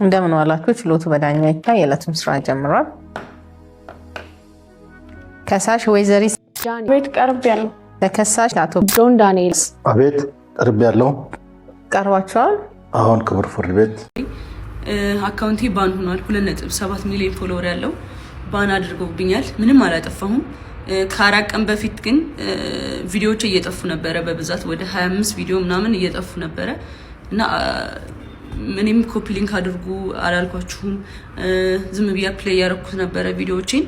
እንደምን ዋላችሁ። ችሎቱ በዳኛ ይታይ የዕለቱን ስራ ጀምሯል። ከሳሽ ወይዘሪት ቤት ቀርብ ያለው። ተከሳሽ አቶ ጆን ዳንኤል። አቤት፣ ቀርብ ያለው። ቀርባቸዋል። አሁን ክቡር ፍርድ ቤት። Account ኤ ban ሆኗል። 2.7 ሚሊዮን follower ያለው ban አድርገውብኛል። ምንም አላጠፋሁም። ከ4 ቀን በፊት ግን ቪዲዮዎች እየጠፉ ነበረ በብዛት፣ ወደ 25 ቪዲዮ ምናምን እየጠፉ ነበረ እና እኔም copy link አድርጉ አላልኳችሁም። ዝም ብዬ play ያደረኩት ነበረ ቪዲዮዎቼን።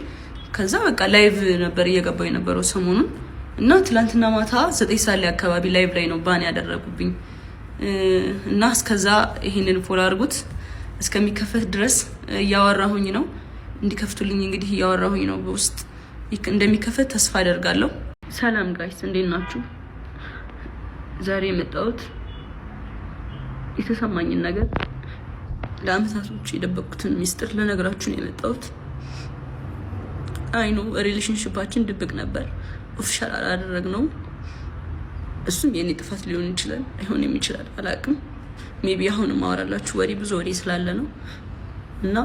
ከዛ በቃ live ነበር እየገባው የነበረው ሰሞኑን እና ትላንትና ማታ 9 ሰዓት ላይ አካባቢ live ላይ ነው ban ያደረጉብኝ እና እስከዛ ይሄንን follow አድርጉት፣ እስከሚከፈት ድረስ እያወራሁኝ ነው። እንዲከፍቱልኝ እንግዲህ እያወራሁኝ ነው። በውስጥ እንደሚከፈት ተስፋ አደርጋለሁ። ሰላም guys፣ እንዴት ናችሁ? ዛሬ የመጣሁት የተሰማኝን ነገር፣ ለአመታቶች የደበቅኩትን ሚስጥር ልነግራችሁ ነው የመጣሁት። I know relationship ኣችን ድብቅ ነበር፣ official አላደረግነውም። እሱም የእኔ ጥፋት ሊሆን ይችላል፣ አይሆንም ይችላል፣ አላቅም። Maybe አሁን ማወራላችሁ ወሬ ብዙ ወሬ ስላለ ነው እና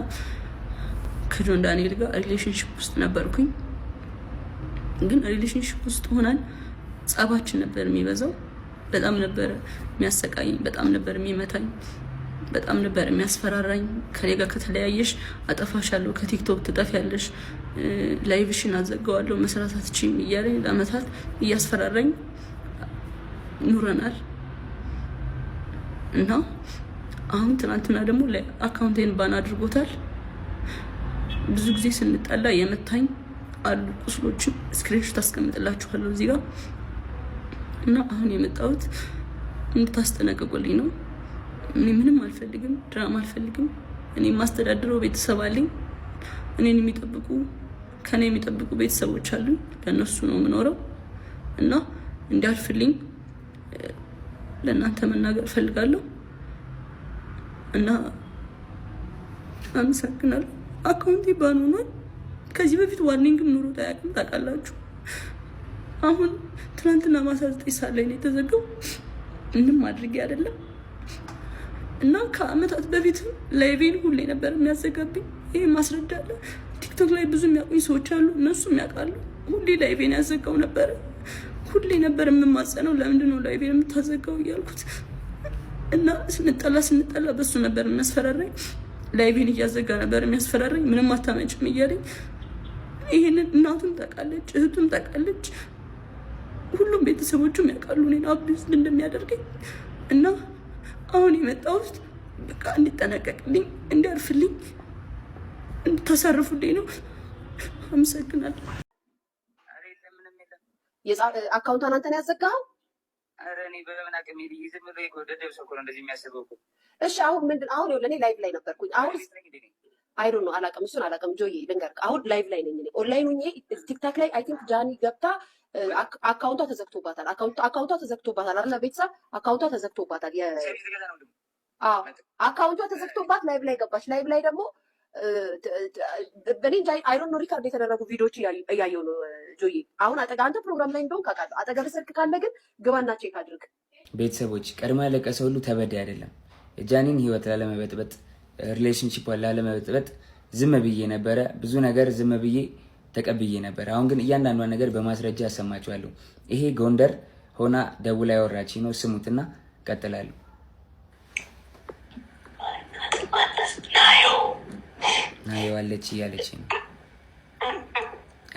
ከጆን ዳንኤል ጋር relationship ውስጥ ነበርኩኝ። ግን relationship ውስጥ ሆነን ጸባችን ነበር የሚበዛው። በጣም ነበር የሚያሰቃይኝ፣ በጣም ነበር የሚመታኝ፣ በጣም ነበር የሚያስፈራራኝ። ከኔ ጋር ከተለያየሽ አጠፋሻለሁ፣ ከቲክቶክ ትጠፊያለሽ፣ live ሽን አዘጋዋለሁ፣ መስራት አትችይም እያለኝ ለአመታት እያስፈራራኝ ኑረናል እና አሁን ትናንትና ደግሞ account ኤን ban አድርጎታል። ብዙ ጊዜ ስንጣላ የመታኝ አሉ ቁስሎችን፣ screenshot አስቀምጥላችኋለሁ እዚህ ጋር እና አሁን የመጣሁት እንድታስጠነቅቁልኝ ነው። እኔ ምንም አልፈልግም፣ ድራማ አልፈልግም። እኔ የማስተዳድረው ቤተሰብ አለኝ። እኔን የሚጠብቁ፣ ከኔ የሚጠብቁ ቤተሰቦች አሉኝ። ለእነሱ ነው የምኖረው እና እንዲያልፍልኝ ለእናንተ መናገር እፈልጋለሁ እና አመሰግናለሁ። Account ኤ ban ሆኗል። ከዚህ በፊት warning ም ኑሮት አያውቅም፣ ታውቃላችሁ። አሁን ትናንትና ማታ 9 ሰዓት ላይ ነው የተዘጋው። ምንም አድርጌ አይደለም እና ከአመታት በፊትም live ኤን ሁሌ ነበር የሚያዘጋብኝ። ይህ ማስረዳ አለ። ቲክቶክ ላይ ብዙ የሚያውቁኝ ሰዎች አሉ፣ እነሱም ያውቃሉ። ሁሌ live ኤን ያዘጋው ነበረ። ሁሌ ነበር የምማጸነው፣ ለምንድን ነው live ኤን የምታዘጋው እያልኩት እና ስንጠላ ስንጠላ በሱ ነበር የሚያስፈራራኝ። Live ኤን እያዘጋ ነበር የሚያስፈራራኝ። ምንም አታመጭም እያለኝ። ይሄንን እናቱም ታውቃለች፣ እህቱም ታውቃለች፣ ሁሉም ቤተሰቦቹም ያውቃሉ እኔን abuse እንደሚያደርገኝ እና አሁን የመጣሁት በቃ እንዲጠነቀቅልኝ፣ እንዲያርፍልኝ፣ እንድታሳርፉልኝ ነው። አመሰግናለሁ። Account ቷን አንተ ነው ያዘጋኸው? ኧረ እኔ በምን አቅሜ፣ ዝም ብሎ ደደብ ሰው እኮ ነው እንደዚህ የሚያስበው እኮ። እሺ፣ አሁን ምንድን፣ አሁን ይኸውልህ እኔ live ላይ ነበርኩኝ። አሁን I don't know፣ አላውቅም፣ እሱን አላውቅም። ጆዬ፣ ልንገርህ፣ አሁን live ላይ ነኝ እኔ፣ ኦንላይን ሁኜ ቲክታክ ላይ I think ጃኒ ገብታ account ቷ ተዘግቶባታል። Account ቷ ተዘግቶባታል አይደለ? ቤተሰብ፣ account ቷ ተዘግቶባታል። አዎ፣ account ቷ ተዘግቶባት live ላይ ገባች። Live ላይ ደግሞ እኔ እንጃ፣ I don't know፣ record የተደረጉ ቪዲዮዎች እያየሁ ነው። ጆዬ፣ አሁን አንተ ፕሮግራም ላይ እንደሆንክ አውቃለሁ። አጠገብ ስልክ ካለ ግን ግባና check አድርግ። ቤተሰቦች፣ ቀድሞ ያለቀሰ ሁሉ ተበዳይ አይደለም። የጃኒን ህይወት ላለመበጥበጥ፣ relationship ላለመበጥበጥ ዝም ብዬ ነበረ። ብዙ ነገር ዝም ብዬ ተቀብዬ ነበር። አሁን ግን እያንዳንዷን ነገር በማስረጃ አሰማችኋለሁ። ይሄ ጎንደር ሆና ደውላ ያወራች ነው። ስሙትና ቀጥላለሁ። ናየዋለች እያለች ነው።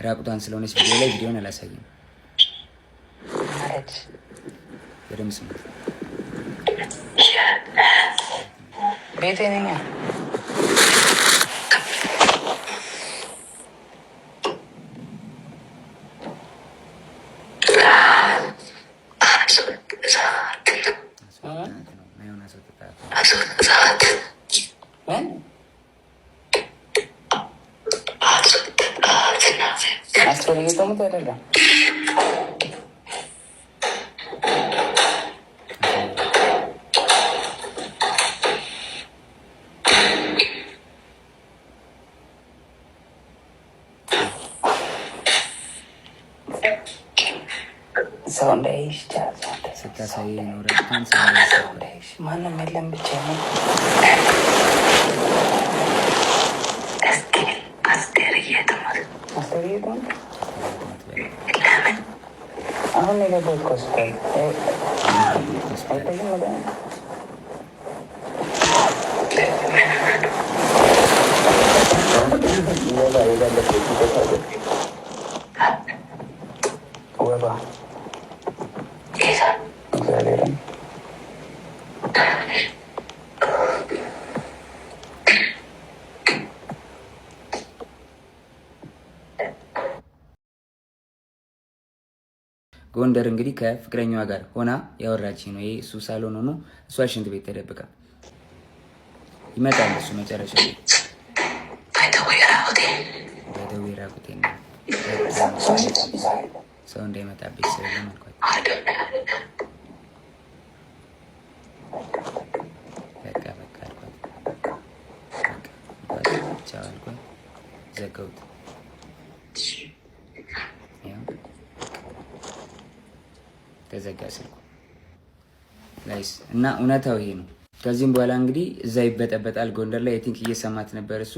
ራቁቷን ስለሆነች ቪዲዮ ላይ ቪዲዮን አላሳይም። በደምብ ስሙት። ቤቴ ነኝ። ናየውን አስወጥታት። ምን? አስሮ እየጠሙት አይደለም። ሰው እንዳይሽ። ስታሳየኝ ነው ረብቷን ስነበር። ማንም የለም፣ ብቻ ነው። አስቴርዬ ትሙት። ትሙት። አሁን የገባሁት ከሆስፒታል አይታይም መድኃኒት። ወባ የጋለጠ ወባ እግዚአብሔርን። ጎንደር እንግዲህ ከፍቅረኛዋ ጋር ሆና ያወራችኝ ነው። ይሄ እሱ ሳሎን ሆኖ እሷ ሽንት ቤት ተደብቃ ይመጣል። እሱ መጨረሻ ላይ በደዌ ራቁቴን ነው፣ ሰው እንዳይመጣብኝ ስለ አልኳት። በቃ በቃ አልኳት። በቃ አልኳት። ቻው አልኳት። ዘጋሁት። ያው ተዘጋ ስልኩ guys። እና እውነታው ይሄ ነው። ከዚህም በኋላ እንግዲህ እዛ ይበጠበጣል ጎንደር ላይ። I think እየሰማት ነበር እሱ።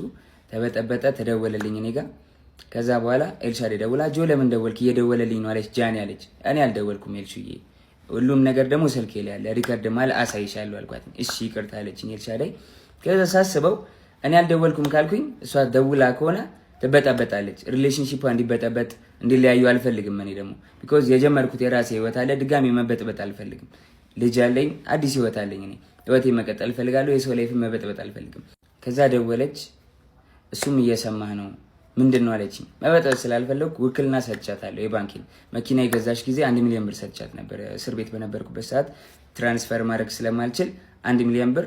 ተበጠበጠ፣ ተደወለልኝ እኔ ጋ። ከዛ በኋላ ኤልሻ ደውላ ጆ ለምን ደወልክ? እየደወለልኝ ነው አለች። ጃኒ አለች። እኔ አልደወልኩም ኤልሹዬ፣ ሁሉም ነገር ደግሞ ስልኬ ላይ ያለ record ማለ አሳይሻለሁ አልኳት። እሺ ይቅርታ አለችኝ ኤልሻዳይ። ከዛ ሳስበው እኔ አልደወልኩም ካልኩኝ እሷ ደውላ ከሆነ ትበጠበጣለች። Relationship እንዲበጠበጥ እንዲለያዩ አልፈልግም። እኔ ደግሞ because የጀመርኩት የራሴ ህይወት አለ። ድጋሚ መበጥበጥ አልፈልግም። ልጅ አለኝ፣ አዲስ ህይወት አለኝ። እኔ ህይወቴ መቀጠል እፈልጋለሁ። የሰው life መበጥበጥ አልፈልግም። ከዛ ደወለች። እሱም እየሰማህ ነው ምንድን ነው አለችኝ። መበጥበጥ ስላልፈለግኩ ውክልና ሰጥቻታለሁ። የባንኬን መኪና የገዛች ጊዜ 1 ሚሊዮን ብር ሰጥቻት ነበር። እስር ቤት በነበርኩበት ሰዓት transfer ማድረግ ስለማልችል 1 ሚሊዮን ብር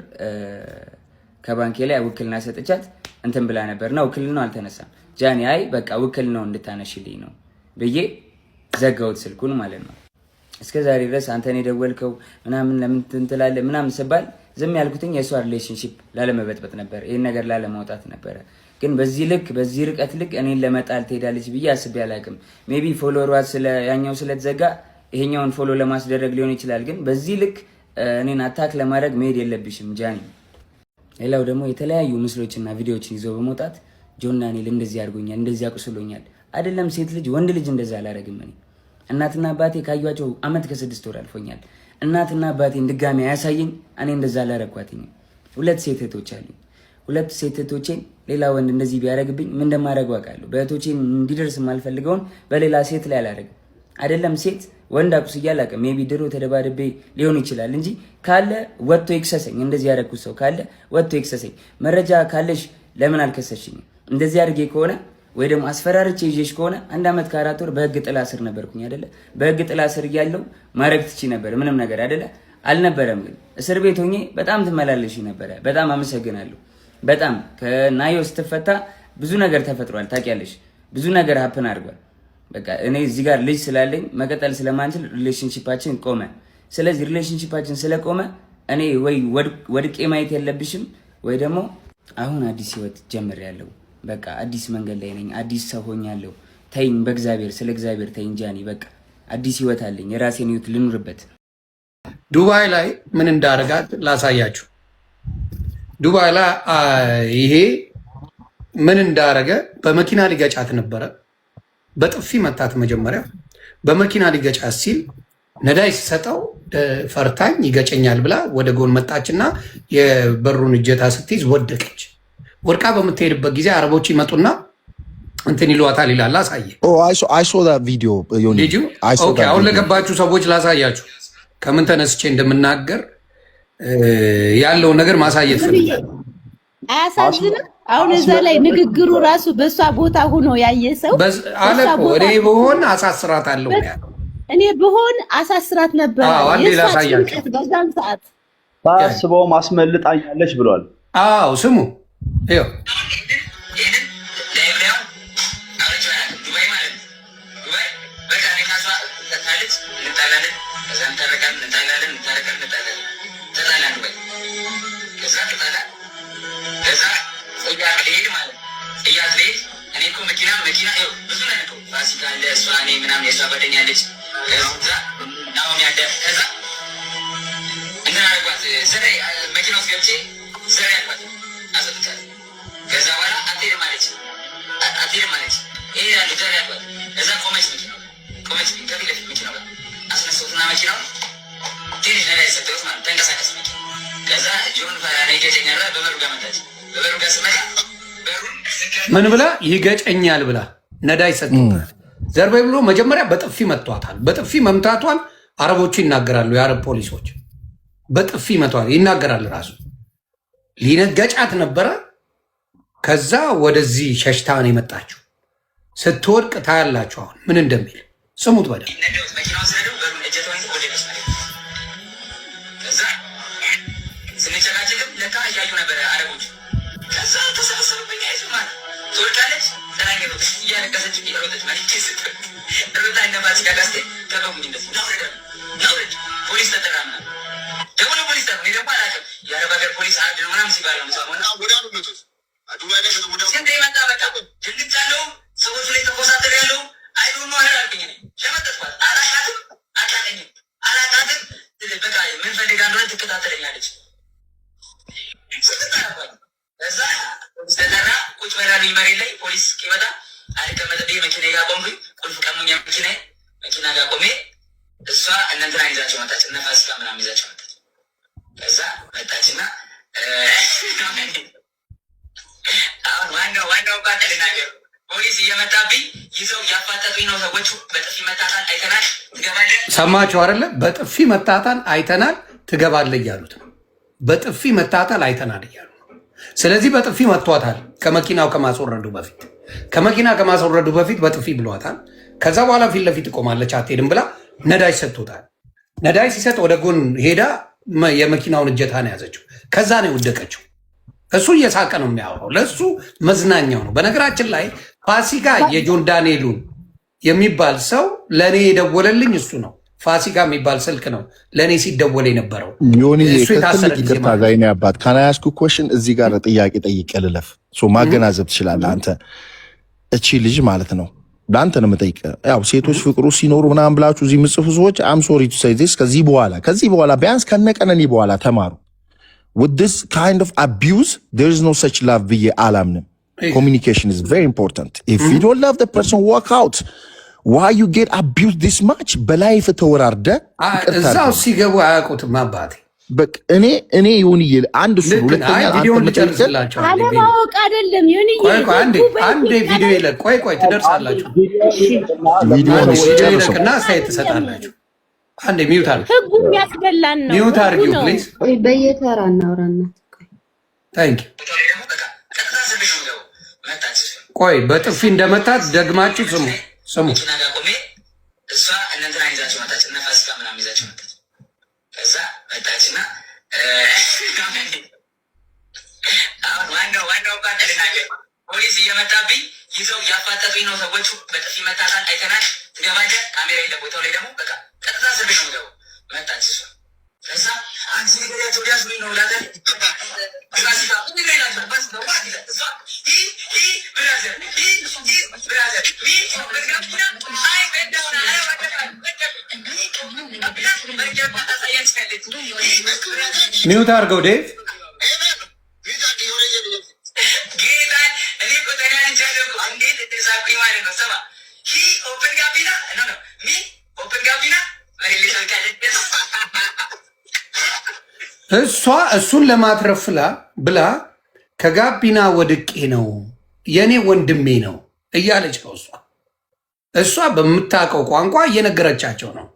ከባንኬ ላይ ውክልና ሰጥቻት እንትን ብላ ነበር እና ውክልናው አልተነሳም። ጃኒ አይ በቃ ውክልናው እንድታነሽልኝ ነው ብዬ ዘጋሁት ስልኩን ማለት ነው። እስከ ዛሬ ድረስ አንተን የደወልከው ምናምን ለምን እንትን ትላለህ ምናምን ስባል ዝም ያልኩትኝ የእሷ relationship ላለመበጥበጥ ነበር፣ ይህን ነገር ላለማውጣት ነበረ። ግን በዚህ ልክ፣ በዚህ ርቀት ልክ እኔን ለመጣል ትሄዳለች ብዬ አስቤ አላውቅም። Maybe follower ዋ ያኛው ስለተዘጋ ይሄኛውን follow ለማስደረግ ሊሆን ይችላል። ግን በዚህ ልክ እኔን attack ለማድረግ መሄድ የለብሽም ጃኒ። ሌላው ደግሞ የተለያዩ ምስሎችና ቪዲዮዎችን ይዞ በመውጣት ጆን ዳንኤል እንደዚህ አድርጎኛል፣ እንደዚህ አቁስሎኛል። አይደለም ሴት ልጅ ወንድ ልጅ እንደዛ አላደርግም። እኔ እናትና አባቴ ካዩቸው አመት ከ6 ወር አልፎኛል። እናትና አባቴን ድጋሚ አያሳየኝ። እኔ እንደዛ አላረኳትኝም። ሁለት ሴት እህቶች አሉኝ። ሁለት ሴት እህቶቼን ሌላ ወንድ እንደዚህ ቢያደርግብኝ ምን እንደማደርገው አውቃለሁ። በእህቶቼ እንዲደርስ የማልፈልገውን በሌላ ሴት ላይ አላደርግም። አይደለም ሴት ወንድ አቁስዬ አላውቅም። Maybe ድሮ ተደባድቤ ሊሆን ይችላል እንጂ ካለ ወጥቶ ይክሰሰኝ። እንደዚህ ያደረኩት ሰው ካለ ወጥቶ ይክሰሰኝ። መረጃ ካለሽ ለምን አልከሰሽኝም? እንደዚህ አድርጌ ከሆነ ወይ ደግሞ አስፈራርቼ ይዤሽ ከሆነ አንድ ዓመት ከ4 ወር በህግ ጥላ ስር ነበርኩኝ አይደለ? በህግ ጥላ ስር እያለሁ ማድረግ ትቺ ነበር ምንም ነገር አይደለ? አልነበረም። ግን እስር ቤት ሆኜ በጣም ትመላለሽ ነበረ። በጣም አመሰግናለሁ። በጣም ከናዮ ስትፈታ ብዙ ነገር ተፈጥሯል። ታውቂያለሽ፣ ብዙ ነገር happen አድርጓል። በቃ እኔ እዚህ ጋር ልጅ ስላለኝ መቀጠል ስለማንችል relationship ኣችን ቆመ። ስለዚህ relationship ኣችን ስለቆመ እኔ ወይ ወድቄ ማየት የለብሽም ወይ ደግሞ አሁን አዲስ ህይወት ጀምሬያለሁ። በቃ አዲስ መንገድ ላይ ነኝ። አዲስ ሰው ሆኛለሁ። ተይኝ፣ በእግዚአብሔር ስለ እግዚአብሔር ተይኝ ጃኒ። በቃ አዲስ ህይወት አለኝ። የራሴን ህይወት ልኑርበት። ዱባይ ላይ ምን እንዳደረጋት ላሳያችሁ። ዱባይ ላይ ይሄ ምን እንዳደረገ በመኪና ሊገጫት ነበረ። በጥፊ መታት መጀመሪያ። በመኪና ሊገጫት ሲል ነዳጅ ሲሰጠው ፈርታኝ ይገጨኛል ብላ ወደ ጎን መጣችና የበሩን እጀታ ስትይዝ ወደቀች። ወድቃ በምትሄድበት ጊዜ አረቦች ይመጡና እንትን ይሏታል ይላል። አሳየ ቪዲዮ። አሁን ለገባችሁ ሰዎች ላሳያችሁ ከምን ተነስቼ እንደምናገር ያለውን ነገር ማሳየት ፈልጋለሁ። አያሳዝንም? አሁን እዛ ላይ ንግግሩ ራሱ በእሷ ቦታ ሆኖ ያየ ሰው አለ እኮ እኔ ብሆን አሳስራታለሁ። እኔ ብሆን አሳስራት ነበር። የእሷ ጭንቀት በዛን ሰዓት ታስበውም አስመልጣኛለች ብሏል። አዎ ስሙ ይኸው። ዱባይ ማለት ነው። ዱባይ በቃ እኔ ከእሷ ካለች እንጣላለን፣ ከዛ እንታረቃለን፣ እንጣላለን፣ እንታረቃለን፣ እንጣላለን። ተጣላን ዱባይ። ከዛ ተጣላ፣ ከዛ ጽያት ልሄድ ማለት ነው። ጽያት ልሄድ እኔ እኮ መኪና መኪና ይኸው ብዙ ነን እኮ፣ ፋሲካ አለ፣ እሷ፣ እኔ ምናምን፣ የእሷ ጓደኛ አለች፣ ከዛ ናሆም ያለ፣ ከዛ ዘሬ መኪና ውስጥ ገብቼ ዘሬ አልኳት፣ አስወጥቻት። ከዛ በኋላ አትሄድም አለች፣ አትሄድም አለች። እሄዳለሁ ዘሬ አልኳት። ከዛ ቆመች፣ መኪናው ቆመች፣ ከፊት ለፊት መኪናው ጋር አስነሳሁትና መኪናውን ትንሽ ነዳጅ ሰጠሁት ማለት ተንቀሳቀስ መኪና። ከዛ ጆን ይገጨኛል ብላ በበሩ ጋር መጣች። በበሩ ጋር ስመጣ በሩን ምን ብላ? ይገጨኛል ብላ ነዳጅ ሰጥቶታል። ዘርበይ ብሎ መጀመሪያ በጥፊ መቷታል። በጥፊ መምታቷን አረቦቹ ይናገራሉ። የአረብ ፖሊሶች በጥፊ መቷል ይናገራል። ራሱ ሊነገጫት ነበረ። ከዛ ወደዚህ ሸሽታ ነው የመጣችው። ስትወድቅ ታያላችሁ። አሁን ምን እንደሚል ስሙት በደንብ። ነዳሁት፣ መኪናውን ስነዳው በሩን እጀታውን ይዞ ወደቀች መሬት። ከዛ ስንጨቃጨቅም ለካ እያዩ ነበረ አረቦች። ከዛ ተሰበሰቡብኝ። አይዞህ ማለት ትወድቃለች። ጥላኝ ሮጠች፣ እያለቀሰች ሮጠች። መሬት ስትወድቅ ሮጣ እነ ፋሲካ ጋር ስትሄድ ከበቡኝ። እንደዚህ ናውረድ አሉ፣ ናውረድ። ፖሊስ ተጠራ ምናምን ደውሎ ፖሊስ ጠሩ። እኔ ደግሞ አላውቅም፣ የአረብ ሀገር ፖሊስ አንድ ነው ምናምን ሲባል ነው የምሰማው። እና ስንት የመጣ በቃ ድንግጫለሁ። ሰዎቹ ላይ ተኮሳተር ያለው I don't know አልኩኝ። እኔ ሸመጠጥኳት። አላቃትም፣ አታውቀኝም፣ አላቃትም። በቃ ምን ፈልጋ እንደሆነ ትከታተለኛለች። ስትጠራኳኝ እዛ ተጠራ። ቁጭ በላሉኝ መሬት ላይ። ፖሊስ እስኪመጣ አልቀመጥም ብዬ መኪና ጋር ቆምኩኝ። ቁልፍ ቀሙኝ። መኪና ጋር ቆሜ እሷ እነ እንትናን ይዛቸው መጣች። እነ ፋሲካ ምናምን ይዛቸው መጣች። ከዛ መጣችና አሁን ዋናው ዋናው እንኳን ልናገር፣ ፖሊስ እየመጣብኝ ይዘው እያፋጠጡኝ ነው ሰዎቹ። በጥፊ መታታል አይተናል፣ ትገባለህ። ሰማችሁ አይደለ? በጥፊ መታታል አይተናል ትገባለህ እያሉት ነው። በጥፊ መታታል አይተናል እያሉ ነው። ስለዚህ በጥፊ መቷታል። ከመኪናው ከማስወረዱ በፊት፣ ከመኪና ከማስወረዱ በፊት በጥፊ ብሏታል። ከዛ በኋላ ፊት ለፊት ቆማለች፣ አትሄድም ብላ ነዳጅ ሰጥቶታል። ነዳጅ ሲሰጥ ወደ ጎን ሄዳ የመኪናውን እጀታ ነው ያዘችው። ከዛ ነው የወደቀችው። እሱ እየሳቀ ነው የሚያወራው። ለእሱ መዝናኛው ነው። በነገራችን ላይ ፋሲካ የጆን ዳንኤሉን የሚባል ሰው ለእኔ የደወለልኝ እሱ ነው። ፋሲካ የሚባል ስልክ ነው ለእኔ ሲደወል የነበረው። ዮኒ እሱ የታሰረ ከትልቅ ጊዜ ይቅርታ ማለት ጋር የኔ አባት፣ can I ask question? እዚህ ጋር ጥያቄ ጠይቄ ልለፍ። So ማገናዘብ ትችላለህ አንተ። እቺ ልጅ ማለት ነው፣ ለአንተ ነው የምጠይቅህ። ያው ሴቶች ፍቅሩ ሲኖሩ ምናምን ብላችሁ እዚህ የምጽፉ ሰዎች፣ I'm sorry to say this፣ ከዚህ በኋላ ቢያንስ ከነቀነኒ በኋላ ተማሩ። With this kind of abuse there is no such love ብዬ አላምንም። Communication is very important. If you don't love the person, walk out. Why you get abused this much? በ life ተወራርደ ይቅርታ እዛው አድርግልኝ። ሲገቡ አያውቁትም አባቴ። በቃ እኔ ይሁንዬ አንድ እሱ ልክ ነህ። ሁለተኛ አይ አንተ ቪዲዮውን የምጠይቅህ ልጨርስላቸው አንዴ ቤቢ። አለማወቅ አይደለም ዮኒዬ። ቆይ ቆይ፣ አንዴ ህጉ አንዴ በኢትዮጵያ ቪዲዮ ላይ ይለቅ። ቆይ ቆይ፣ ትደርሳላችሁ። ቪዲዮውን አንዴ ቪዲዮ ጨርሰው። ይለቅና አስተያየት ትሰጣላችሁ። አንዴ mute አድርጊው፣ ህጉ የሚያስበላን ነው። mute ህጉ አድርጊው ነው። Please። ቆይ፣ በየተራ እናውራና። Thank you። ቦታው ላይ ደግሞ በቃ ቀጥታ እስር ቤት ነው የምገባው። መጣች እሷ። ቆይ፣ በጥፊ እንደመታት ደግማችሁ ስሙ ስሙ። መኪና ጋር ቆሜ እሷ እነ እንትናን ይዛቸው መጣች። እነ ፋሲካ ምናምን ይዛቸው መጣች። ከዛ መጣችና አሁን ዋናው ዋናው እንኳን ልናገር፣ ፖሊስ እየመጣብኝ ይዘው እያፋጠጡኝ ነው ሰዎቹ። በጥፊ መታታል አይተናል፣ ትገባለህ። ካሜራ የለ ቦታው ላይ ደግሞ በቃ ቀጥታ እስር ቤት ነው የምገባው። መጣች እሷ። ከዛ አንቺ ንገሪያቸው ሊያስሩኝ ነው እላታለሁ። ፋሲካ ምንድን ነው ይላቸዋል። ፋሲካ what ይላል። እሷ he brother, he brother, me ጋቢና I bend down። ኧረ ታሳያችኋለች። Mute አድርገው ዴቭ። ጌታን እኔ እኮ ተናድጃለሁ እኮ፣ እንዴት እንደሳቅኩኝ ማለት ነው። ስማ፣ he open ጋቢና፣ no, no, me open ጋቢና መሬት ላይ ትወድቃለች። እሷ እሱን ለማትረፍ ብላ ከጋቢና ወድቄ ነው፣ የእኔ ወንድሜ ነው እያለች ነው። እሷ በምታውቀው ቋንቋ እየነገረቻቸው ነው።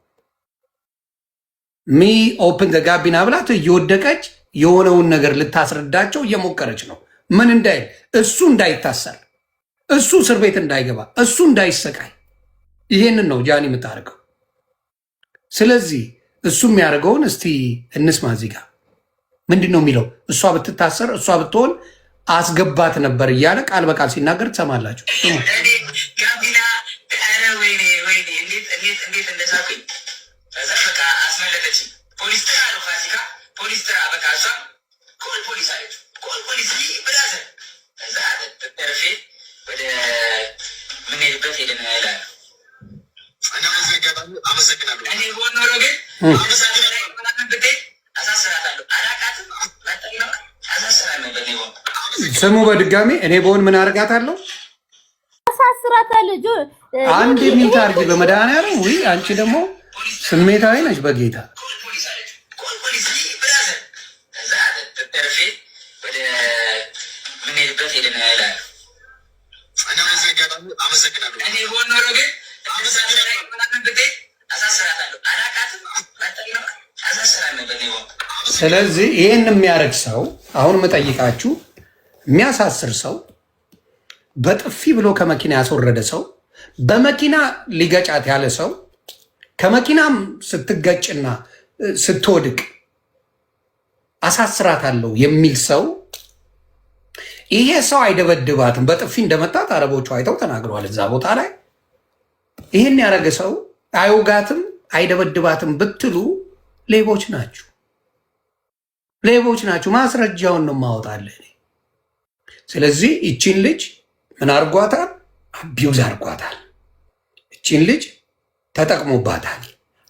Me open ጋቢና ብላት እየወደቀች የሆነውን ነገር ልታስረዳቸው እየሞከረች ነው። ምን እንዳይል፣ እሱ እንዳይታሰር፣ እሱ እስር ቤት እንዳይገባ፣ እሱ እንዳይሰቃይ። ይሄንን ነው ጃኒ የምታደርገው። ስለዚህ እሱ የሚያደርገውን እስቲ እንስማ። እዚህ ጋር ምንድን ነው የሚለው? እሷ ብትታሰር፣ እሷ ብትሆን አስገባት ነበር እያለ ቃል በቃል ሲናገር ትሰማላችሁ። ስሙ። እኔ ጋቢና፣ ኧረ ወይኔ ወይኔ፣ እንዴት እንዴት እንዴት እንደሳኩኝ። ከዛ በቃ አስመለጠችኝ። ፖሊስ ጥራ አለው ፋሲካ፣ ፖሊስ ጥራ። በቃ እሷም call police አለችው። Call police brother። ከዛ ተርፌ ወደ ምንሄድበት ሄደን እላለሁ። እኔ ብሆን ኖሮ ግን ምናምን ብትሄድ አሳስራታለሁ። አላቃትም። ስሙ በድጋሚ እኔ በሆን ምን አደርጋታለሁ? አሳስራታለሁ። አንድ mute አድርጊ በመድኃኒዓለም። ውይ አንቺ ደግሞ ስሜታዊ ነች በጌታ። ተርፌ ወደ ምንሄድበት ሄደን ይላል። እኔ ብሆን ኖሮ ግን አሳስራታለሁ። አላቃትም፣ አሳስራት ነበር እኔ ብሆን። ስለዚህ ይህን የሚያደርግ ሰው፣ አሁን የምጠይቃችሁ፣ የሚያሳስር ሰው፣ በጥፊ ብሎ ከመኪና ያስወረደ ሰው፣ በመኪና ሊገጫት ያለ ሰው፣ ከመኪናም ስትገጭና ስትወድቅ አሳስራታለሁ የሚል ሰው፣ ይሄ ሰው አይደበድባትም። በጥፊ እንደመታት አረቦቹ አይተው ተናግረዋል እዛ ቦታ ላይ። ይህን ያደረገ ሰው አይውጋትም፣ አይደበድባትም ብትሉ ሌቦች ናችሁ፣ ሌቦች ናችሁ። ማስረጃውን ነው የማወጣልህ እኔ። ስለዚህ ይቺን ልጅ ምን አርጓታል? Abuse አርጓታል። ይቺን ልጅ ተጠቅሞባታል።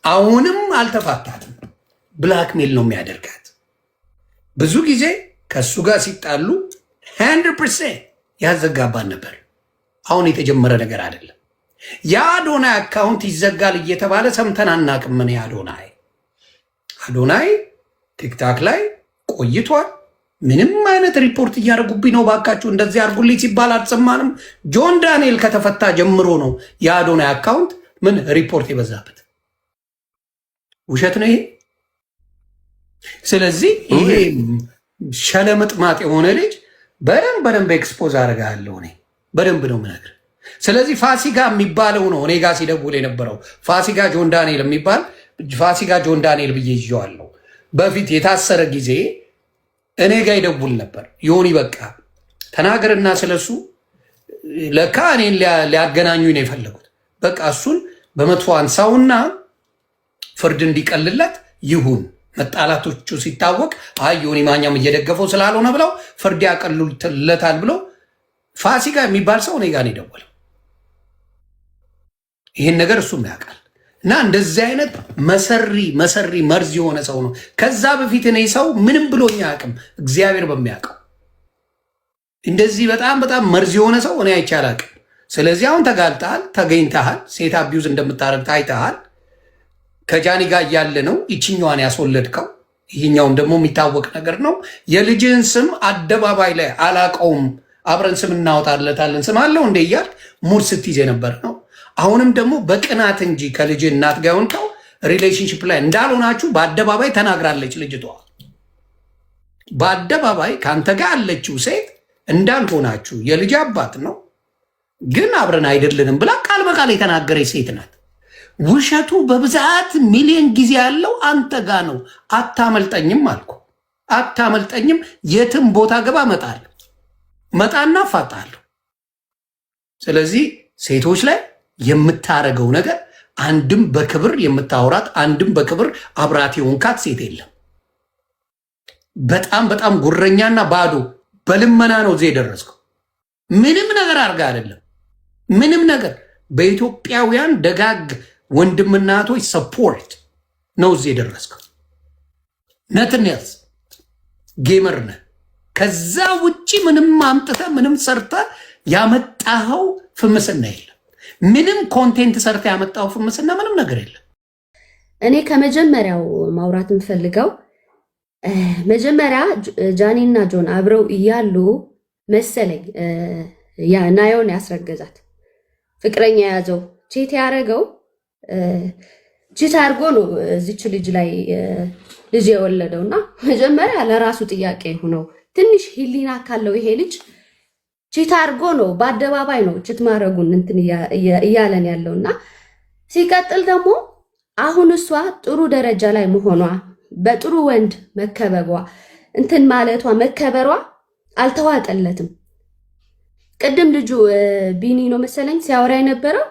አሁንም አልተፋታትም። Blackmail ነው የሚያደርጋት። ብዙ ጊዜ ከእሱ ጋር ሲጣሉ 100% ያዘጋባን ነበር። አሁን የተጀመረ ነገር አይደለም። የአዶናይ account ይዘጋል እየተባለ ሰምተን አናቅም። ምን አዶናይ TikTok ላይ ቆይቷል። ምንም አይነት ሪፖርት እያደረጉብኝ ነው፣ ባካችሁ እንደዚህ አድርጉልኝ ሲባል አልሰማንም። ጆን ዳንኤል ከተፈታ ጀምሮ ነው የአዶናይ account ምን ሪፖርት የበዛበት። ውሸት ነው ይሄ። ስለዚህ ይሄ ሸለምጥማጥ የሆነ ልጅ በደንብ በደንብ expose አደርግሃለሁ። እኔ በደንብ ነው የምነግርህ። ስለዚህ ፋሲካ የሚባለው ነው እኔ ጋር ሲደውል የነበረው፣ ፋሲካ ጆን ዳንኤል የሚባል፣ ፋሲካ ጆን ዳንኤል ብዬ ይዤዋለሁ። በፊት የታሰረ ጊዜ እኔ ጋር ይደውል ነበር። ዮኒ በቃ ተናገርና ስለሱ፣ ለካ እኔን ሊያገናኙኝ ነው የፈለጉት። በቃ እሱን በመጥፎ አንሳውና ፍርድ እንዲቀልለት ይሁን፣ መጣላቶቹ ሲታወቅ አይ ዮኒ ማኛም እየደገፈው ስላልሆነ ብለው ፍርድ ያቀሉለታል ብሎ ፋሲካ የሚባል ሰው እኔ ጋር ነው የደወለው። ይህን ነገር እሱም ያውቃል። እና እንደዚህ አይነት መሰሪ መሰሪ መርዝ የሆነ ሰው ነው። ከዛ በፊት እኔ ሰው ምንም ብሎኝ አያውቅም። እግዚአብሔር በሚያውቀው እንደዚህ በጣም በጣም መርዝ የሆነ ሰው እኔ አይቼ አላውቅም። ስለዚህ አሁን ተጋልጠሃል፣ ተገኝተሃል፣ ሴት abuse እንደምታደርግ ታይተሃል። ከጃኒ ጋር እያለ ነው ይችኛዋን ያስወለድከው። ይህኛውም ደግሞ የሚታወቅ ነገር ነው። የልጅህን ስም አደባባይ ላይ አላቀውም፣ አብረን ስም እናወጣለታለን፣ ስም አለው እንደ እያልክ mood ስትይዝ የነበረ ነው። አሁንም ደግሞ በቅናት እንጂ ከልጅ እናት ጋር የሆንከው relationship ላይ እንዳልሆናችሁ በአደባባይ ተናግራለች ልጅቷ። በአደባባይ ከአንተ ጋር ያለችው ሴት እንዳልሆናችሁ፣ የልጅ አባት ነው ግን አብረን አይደለንም ብላ ቃል በቃል የተናገረች ሴት ናት። ውሸቱ በብዛት ሚሊዮን ጊዜ ያለው አንተ ጋ ነው። አታመልጠኝም አልኩ። አታመልጠኝም። የትም ቦታ ገባ እመጣለሁ፣ መጣና አፋጣለሁ። ስለዚህ ሴቶች ላይ የምታረገው ነገር አንድም በክብር የምታወራት፣ አንድም በክብር አብራት የሆንካት ሴት የለም። በጣም በጣም ጉረኛና ባዶ፣ በልመና ነው እዚህ የደረስከው። ምንም ነገር አድርጋ አይደለም። ምንም ነገር በኢትዮጵያውያን ደጋግ ወንድምና እህቶች support ነው እዚህ የደረስከው። Nothing else፣ gamer ነህ። ከዛ ውጪ ምንም አምጥተህ ምንም ሰርተህ ያመጣኸው ፍምስና የለም። ምንም content ሰርተህ ያመጣኸው ፍምስና ምንም ነገር የለም። እኔ ከመጀመሪያው ማውራት የምፈልገው መጀመሪያ ጃኒና ጆን አብረው እያሉ መሰለኝ ያ ናዮን ያስረገዛት። ፍቅረኛ የያዘው cheat ያደረገው፣ cheat አድርጎ ነው እዚች ልጅ ላይ ልጅ የወለደው። እና መጀመሪያ ለራሱ ጥያቄ ሆነው ትንሽ ህሊና ካለው ይሄ ልጅ cheat አድርጎ ነው፣ በአደባባይ ነው cheat ማድረጉን እንትን እያለን ያለው። እና ሲቀጥል ደግሞ አሁን እሷ ጥሩ ደረጃ ላይ መሆኗ፣ በጥሩ ወንድ መከበቧ፣ እንትን ማለቷ፣ መከበሯ አልተዋጠለትም። ቅድም ልጁ ቢኒ ነው መሰለኝ ሲያወራ የነበረው፣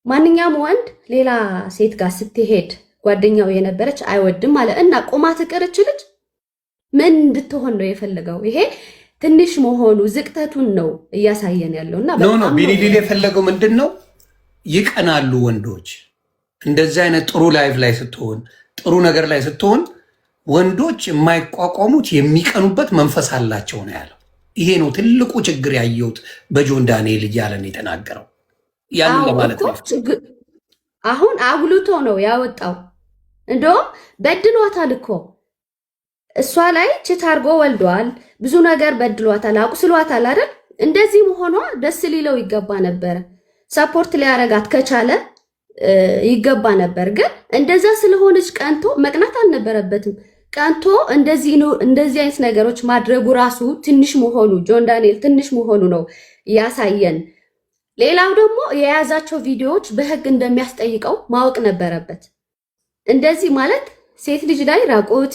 ማንኛውም ወንድ ሌላ ሴት ጋር ስትሄድ ጓደኛው የነበረች አይወድም አለ። እና ቆማ ትቅርች ልጅ ምን እንድትሆን ነው የፈለገው? ይሄ ትንሽ መሆኑ ዝቅተቱን ነው እያሳየን ያለው። እና No, no። በጣም ቢኒ ነው ሊል የፈለገው ምንድን ነው? ይቀናሉ ወንዶች። እንደዚህ አይነት ጥሩ life ላይ ስትሆን፣ ጥሩ ነገር ላይ ስትሆን ወንዶች የማይቋቋሙት የሚቀኑበት መንፈስ አላቸው ነው ያለው። ይሄ ነው ትልቁ ችግር ያየሁት በጆን ዳንኤል እያለ ነው የተናገረው። ያንን አዎ ለማለት እኮ ነው። አሁን አጉልቶ ነው ያወጣው። እንደውም በድሏታል እኮ፣ እሷ ላይ cheat አድርጎ ወልዷል። ብዙ ነገር በድሏታል፣ አቁስሏታል አይደል? እንደዚህ መሆኗ ደስ ሊለው ይገባ ነበረ። Support ሊያረጋት ከቻለ ይገባ ነበር። ግን እንደዛ ስለሆነች ቀንቶ መቅናት አልነበረበትም። ቀንቶ እንደዚህ ነው፣ እንደዚህ አይነት ነገሮች ማድረጉ ራሱ ትንሽ መሆኑ፣ ጆን ዳንኤል ትንሽ መሆኑ ነው ያሳየን። ሌላው ደግሞ የያዛቸው ቪዲዮዎች በህግ እንደሚያስጠይቀው ማወቅ ነበረበት። እንደዚህ ማለት ሴት ልጅ ላይ ራቁት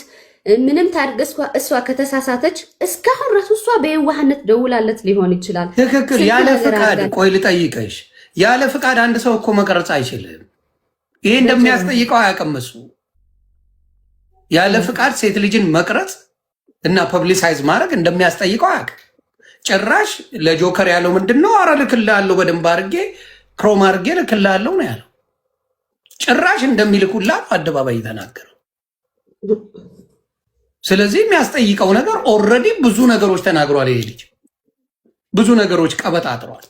ምንም ታድርግ፣ እሷ ከተሳሳተች እስካሁን ራሱ እሷ በየዋህነት ደውላለት ሊሆን ይችላል። ትክክል። ስንት ያለ ነገር ፍቃድ አድርጋለች። ቆይ ልጠይቀሽ፣ ያለ ፍቃድ አንድ ሰው እኮ መቅረጽ አይችልም። ይሄ እንደሚያስጠይቀው አያውቅም እሱ። ያለ ፍቃድ ሴት ልጅን መቅረጽ እና publicize ማድረግ እንደሚያስጠይቀው አያውቅም። ጭራሽ ለጆከር ያለው ምንድን ነው? አረ ልክልሃለሁ፣ በደንብ አድርጌ crop አድርጌ ልክልሃለሁ ነው ያለው። ጭራሽ እንደሚልኩላት አደባባይ የተናገረው። ስለዚህ የሚያስጠይቀው ነገር already ብዙ ነገሮች ተናግሯል። ይሄ ልጅ ብዙ ነገሮች ቀበጣጥሯል።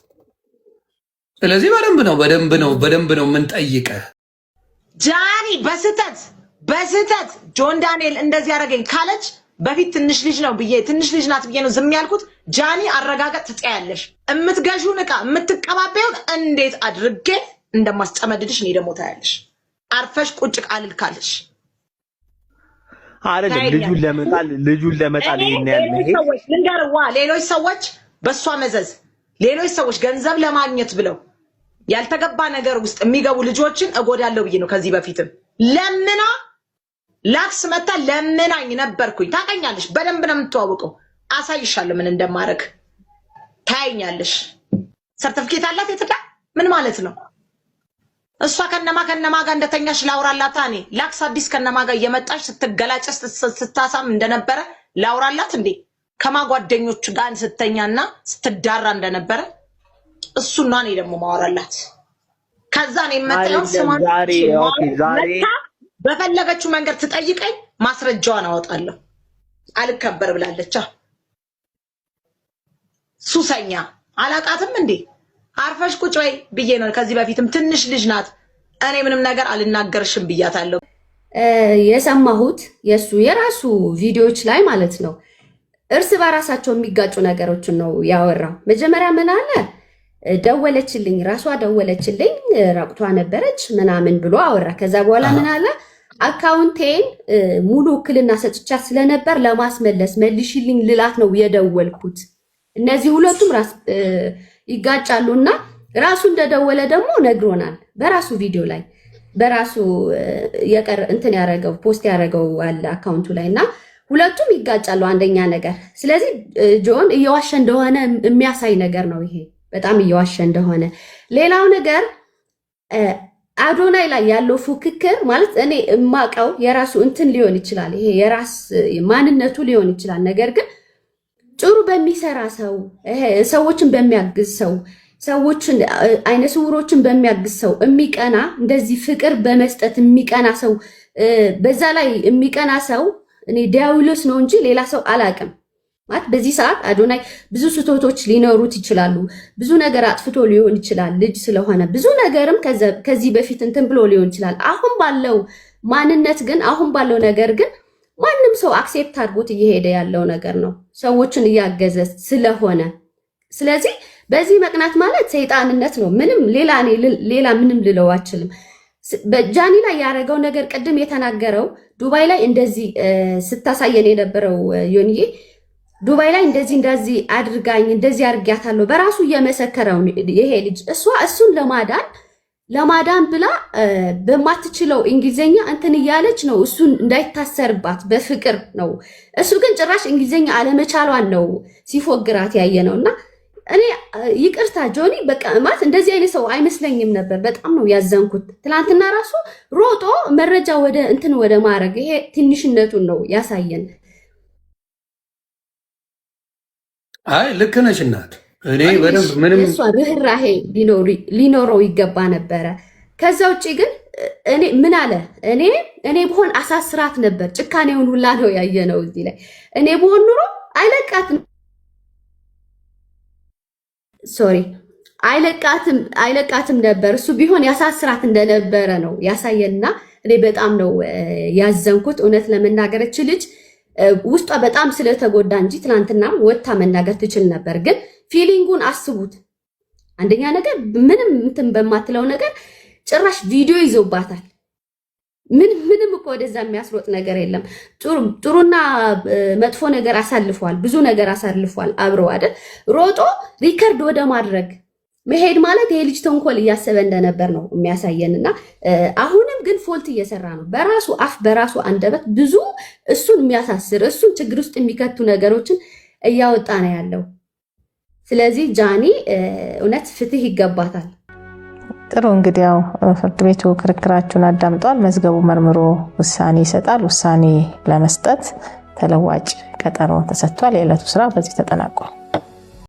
ስለዚህ በደንብ ነው በደንብ ነው በደንብ ነው የምንጠይቅህ። ጃኒ በስህተት በስህተት ጆን ዳንኤል እንደዚህ ያደረገኝ ካለች በፊት ትንሽ ልጅ ነው ብዬ፣ ትንሽ ልጅ ናት ብዬ ነው ዝም ያልኩት። ጃኒ አረጋገጥ ትጠያለሽ። የምትገዢውን ዕቃ የምትቀባበዩን እንዴት አድርጌ እንደማስጨመድድሽ እኔ ደግሞ ታያለሽ። አርፈሽ ቁጭ ቃልል ካልሽ አይደለም ልጁን ለመጣል፣ ልጁን ለመጣል እኔ ይሄን ያህል ሌሎች መሄድ ሰዎች ልንገርዋ፣ ሌሎች ሰዎች በእሷ መዘዝ ሌሎች ሰዎች ገንዘብ ለማግኘት ብለው ያልተገባ ነገር ውስጥ የሚገቡ ልጆችን እጎዳለሁ ብዬ ነው። ከዚህ በፊትም ለምና ላክስ መታ ለምናኝ ነበርኩኝ። ታውቀኛለሽ፣ በደንብ ነው የምትዋወቀው። አሳይሻለሁ ምን እንደማደርግ ታያኛለሽ። ሰርተፍኬት አላት የትዳር ምን ማለት ነው? እሷ ከነማ ከነማ ጋር እንደተኛሽ ላውራላታ። እኔ ላክስ አዲስ ከነማ ጋር እየመጣሽ ስትገላጭ ስታሳም እንደነበረ ላውራላት እንዴ? ከማ ጓደኞቹ ጋር ስተኛና ስትዳራ እንደነበረ እሱና እኔ ደግሞ ማወራላት። ከዛ እኔ የመጣውን አይደለም ስሟን ዛሬ okay ዛሬ መታ በፈለገችው መንገድ ትጠይቀኝ፣ ማስረጃዋን አወጣለሁ። አልከበር ብላለች። ሱሰኛ አላቃትም እንዴ? አርፈሽ ቁጭ በይ ብዬ ነው። ከዚህ በፊትም ትንሽ ልጅ ናት። እኔ ምንም ነገር አልናገርሽም ብያታለሁ። የሰማሁት የእሱ የራሱ ቪዲዮዎች ላይ ማለት ነው፣ እርስ በራሳቸው የሚጋጩ ነገሮችን ነው ያወራው። መጀመሪያ ምን አለ? ደወለችልኝ፣ ራሷ ደወለችልኝ፣ ራቁቷ ነበረች ምናምን ብሎ አወራ። ከዛ በኋላ ምን አለ? አካውንቴን ሙሉ ውክልና ሰጥቻት ስለነበር ለማስመለስ መልሽልኝ ልላት ነው የደወልኩት። እነዚህ ሁለቱም ራስ ይጋጫሉ እና ራሱ እንደደወለ ደግሞ ነግሮናል። በራሱ ቪዲዮ ላይ በራሱ የቀር እንትን ያደረገው post ያደረገው አለ አካውንቱ ላይ እና ሁለቱም ይጋጫሉ። አንደኛ ነገር፣ ስለዚህ ጆን እየዋሸ እንደሆነ የሚያሳይ ነገር ነው ይሄ፣ በጣም እየዋሸ እንደሆነ። ሌላው ነገር አዶናይ ላይ ያለው ፉክክር ማለት እኔ የማውቀው የራሱ እንትን ሊሆን ይችላል፣ ይሄ የራስ ማንነቱ ሊሆን ይችላል። ነገር ግን ጥሩ በሚሰራ ሰው፣ ይሄ ሰዎችን በሚያግዝ ሰው፣ ሰዎችን አይነ ስውሮችን በሚያግዝ ሰው የሚቀና፣ እንደዚህ ፍቅር በመስጠት የሚቀና ሰው፣ በዛ ላይ የሚቀና ሰው እኔ ዲያብሎስ ነው እንጂ ሌላ ሰው አላውቅም። ማለት በዚህ ሰዓት አዶናይ ብዙ ስህተቶች ሊኖሩት ይችላሉ። ብዙ ነገር አጥፍቶ ሊሆን ይችላል፣ ልጅ ስለሆነ ብዙ ነገርም ከዚህ በፊት እንትን ብሎ ሊሆን ይችላል። አሁን ባለው ማንነት ግን፣ አሁን ባለው ነገር ግን ማንም ሰው accept አድርጎት እየሄደ ያለው ነገር ነው፣ ሰዎችን እያገዘ ስለሆነ። ስለዚህ በዚህ መቅናት ማለት ሰይጣንነት ነው። ምንም ሌላ እኔ ሌላ ምንም ልለው አልችልም። በጃኒ ላይ ያደረገው ነገር፣ ቅድም የተናገረው ዱባይ ላይ እንደዚህ ስታሳየን የነበረው ዮኒዬ፣ ዱባይ ላይ እንደዚህ እንደዚህ አድርጋኝ እንደዚህ አድርጊያታለሁ በራሱ እየመሰከረው ይሄ ልጅ እሷ እሱን ለማዳን ለማዳን ብላ በማትችለው እንግሊዝኛ እንትን እያለች ነው፣ እሱን እንዳይታሰርባት በፍቅር ነው። እሱ ግን ጭራሽ እንግሊዝኛ አለመቻሏን ነው ሲፎግራት ያየ ነው። እና እኔ ይቅርታ ጆኒ፣ በቃ ማለት እንደዚህ አይነት ሰው አይመስለኝም ነበር። በጣም ነው ያዘንኩት። ትናንትና ራሱ ሮጦ መረጃ ወደ እንትን ወደ ማድረግ ይሄ ትንሽነቱን ነው ያሳየን። አይ ልክ ነሽ እናት። እኔ በደንብ ምንም የእሷ ርህራሄ ሊኖረው ይገባ ነበረ። ከዛ ውጭ ግን እኔ ምን አለ፣ እኔ ብሆን አሳስራት ነበር። ጭካኔውን ሁላ ነው ያየነው እዚህ ላይ። እኔ ብሆን ኑሮ አይለቃትም Sorry፣ አይለቃትም ነበር። እሱ ቢሆን ያሳስራት እንደነበረ ነው ያሳየንና እኔ በጣም ነው ያዘንኩት። እውነት ለመናገር እች ልጅ ውስጧ በጣም ስለተጎዳ እንጂ ትናንትናም ወጥታ መናገር ትችል ነበር። ግን feeling ኡን አስቡት። አንደኛ ነገር ምንም እንትን በማትለው ነገር ጭራሽ ቪዲዮ ይዞባታል። ምንም እኮ ወደዛ የሚያስሮጥ ነገር የለም። ጥሩና መጥፎ ነገር አሳልፏል፣ ብዙ ነገር አሳልፏል አብረው አይደል? ሮጦ record ወደ ማድረግ መሄድ ማለት ይሄ ልጅ ተንኮል እያሰበ እንደነበር ነው የሚያሳየን። እና አሁንም ግን fault እየሰራ ነው። በራሱ አፍ በራሱ አንደበት ብዙ እሱን የሚያሳስር፣ እሱን ችግር ውስጥ የሚከቱ ነገሮችን እያወጣ ነው ያለው። ስለዚህ ጃኒ እውነት ፍትህ ይገባታል። ጥሩ፣ እንግዲህ ያው ፍርድ ቤቱ ክርክራችሁን አዳምጧል። መዝገቡ መርምሮ ውሳኔ ይሰጣል። ውሳኔ ለመስጠት ተለዋጭ ቀጠሮ ተሰጥቷል። የዕለቱ ስራ በዚህ ተጠናቋል።